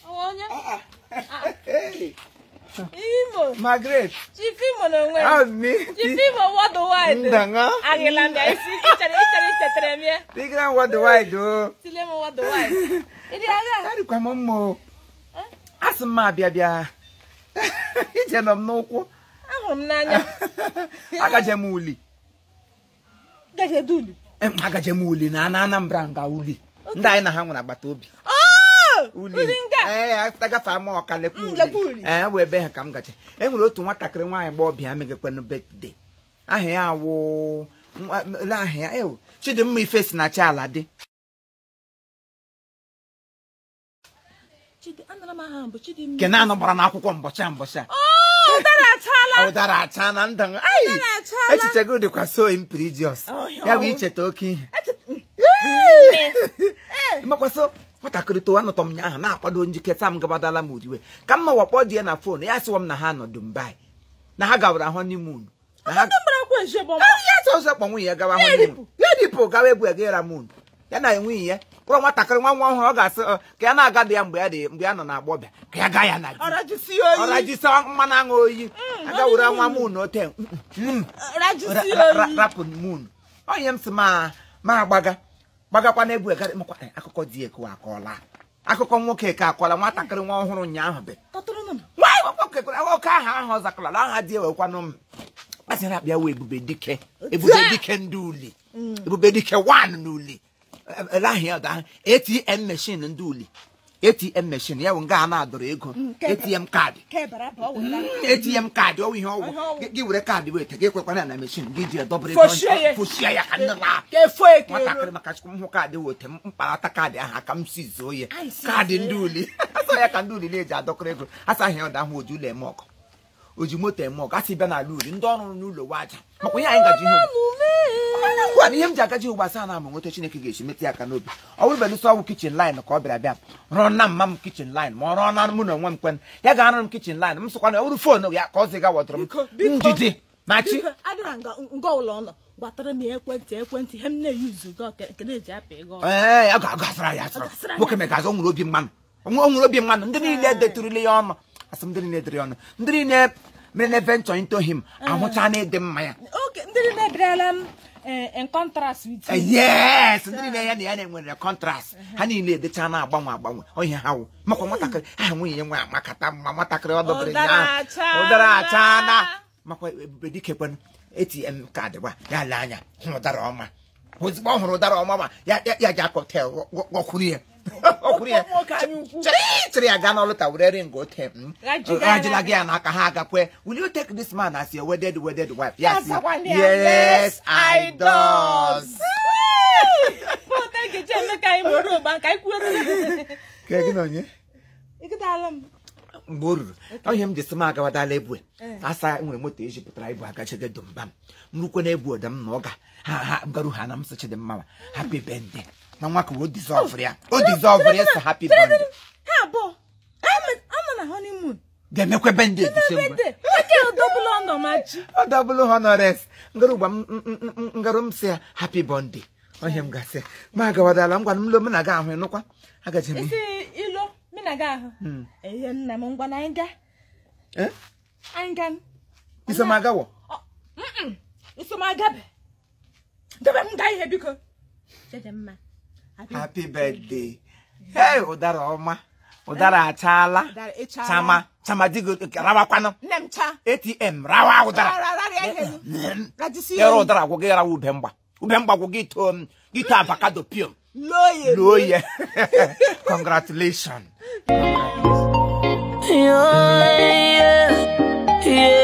Onye? Imo. Margaret. Chief Imo no nwe. Me. Chief Imo worldwide. Ndanga. Agila mi isi ichere mi. Big round worldwide o. Tile mo worldwide. Idi aga. Ari kwa mommo. Asị m abịa bịa. Ije nọ m n'ụkwụ. Ahụrụ m n'anya. Agaje m uli. Gaje duli. Agaje m uli na Anambra nga uli. Ndị anyị na ha nwere agbata obi. Uli nga. Agafe ama ọka lekwa uli. Wee ebe ha ka m gaje. E nwere otu nwatakịrị nwaanyị gba ọbịa megekwenụ birthday. Aha ya awụ aha ya ewu Chidimma ife si na chi ala dị. Kene anọ gbara n'akwụkwọ mbọcha mbọcha. Ụdara achala ndụ. Echiche gị dịkwa so imperious. Ya bụ icheta oke ihe. Makwasị nwatakịrị towa anọtọ m ahụ na-akwado njike taa m gabadala m uriwe. Ka m wakpọ di ya na fon ya sịwa m na ha nọ Dubai. Na ha gawara honeymoon. Ya sọ kpọ nwunye ya gawa honeymoon. Ya dịpụ gawa ebu egera moon. Ya na nwunye ya kpọrọ nwatakịrị nwa nwa ọhụrụ ọ ga-asị ka ya na-agadi ya mgbe ya nọ na-agbọbịa ka ya gaa ya na di. Ọrajisi mmanụ aṅụ oyi. Aga were nwa moon ote. Rapụ moon. Onye m sị ma agbaga. Gbagakwa na ebu egara makwa akụkọ di eke akọọla. Akụkọ nwoke eke akọọla nwatakịrị nwa ọhụrụ ụnyaahụ be. Nwoke ahụ ahụ ọzakọla aha di ewekwanụ m. Asịrị akpịa wee ebube dike. Ebube dike ndị uli. Ebube dike 1 n'uli. ATM machine ndị uli. ATM machine ya bụ nga a na-adọrọ ego. ATM kaadị. ATM kaadị ọwụ ihe ọgwụ. Gị were kaadị weta gị ekwekwana na machine gị ji edọbere ego. Foshie ya ka nne la. Nwatakịrị maka chukwu m hụ kaadị weta mkparata kaadị ahụ aka m si zoo ya. Kaadị ndị uli. Asa ya ka ndị uli na-eji adọkọrọ ego. Asa ahịa ọda ahụ oji ụlọ eme ọkụ. Oji moto eme ọkụ. Asị bịa n'ala uli ndị ọrụ n'ụlọ waja. Makwa ihe anyị gaji ihe. Ngwa na ihe m ji agaji ụgba saa na ama nweta Chineke ga-esi metụ ya aka n'obi. Ọ bụrụ belụsọ ọgwụ kichin line ka ọ bịara bịa rụọ na mma m kichin line ma ọ rụọ na mụ na onwe m kwen ya ga-arụ m kichin line m sịkwa na ọ bụrụ foonu ya ka ọ ziga wọdụrụ m njide ma chi ee ya ga-agasara ya asara nwoke megazi o nwere obi mmanụ o nwere obi mmanụ ndị niile detụrụle ya ọnụ asị m ndị niile dere ya ọnụ ndị niile mere venture into him ahụcha na ịdị mma ya. In contrast with you. Yes, ndị niile ya na ya na-enwere contrast. Ha niile edecha na-agbanwe agbanwe. Onye ha wụ makwa nwatakịrị ha nwunye ya nwe amakata mma nwatakịrị ọ dọbere ya. Ụdara achana. Makwa ebube dike kwenụ ATM kaadị gwa ya lee anya hụ ụdara ọma. Ozugbo ọ hụrụ ụdara ọma ma ya ji akọtel gọkwuru ya. Ọkwuru ya. Chịrị ya gaa n'ọlụta were ring ote. Rajila gị ya n'aka ha agakwe. Will you take this man as your wedded wife? Yes, yes, I does. Mgbe o ruru, ihe m ji sị m agawadala ebu asa nwere moto eji pụtara ibu agachege dumba m nrukwe na ebu ọda m na ọ ga ha garu ha na m sị Chidimma happy birthday na nwa ka o dissolve ya o dissolve ya sị happy birthday. Ha abụọ anọ na honeymoon ga-emekwe birthday Disemba ọ double honores ngaru gba ngaru m sị ya happy birthday onye m gasị ma agawadala ngwa m lo m na-aga ahụ ịnụkwa agaji m Happy birthday. Hey, ụdara ọma. Ụdara achala. Chama chama digo rawakwanụ. ATM rawa ụdara. Yọrọ ụdara gwụ gị rawa ube mgba. Ube mgba gwụ gị too gị too avocado piom. Loye. Congratulations. Yeah, yeah, yeah.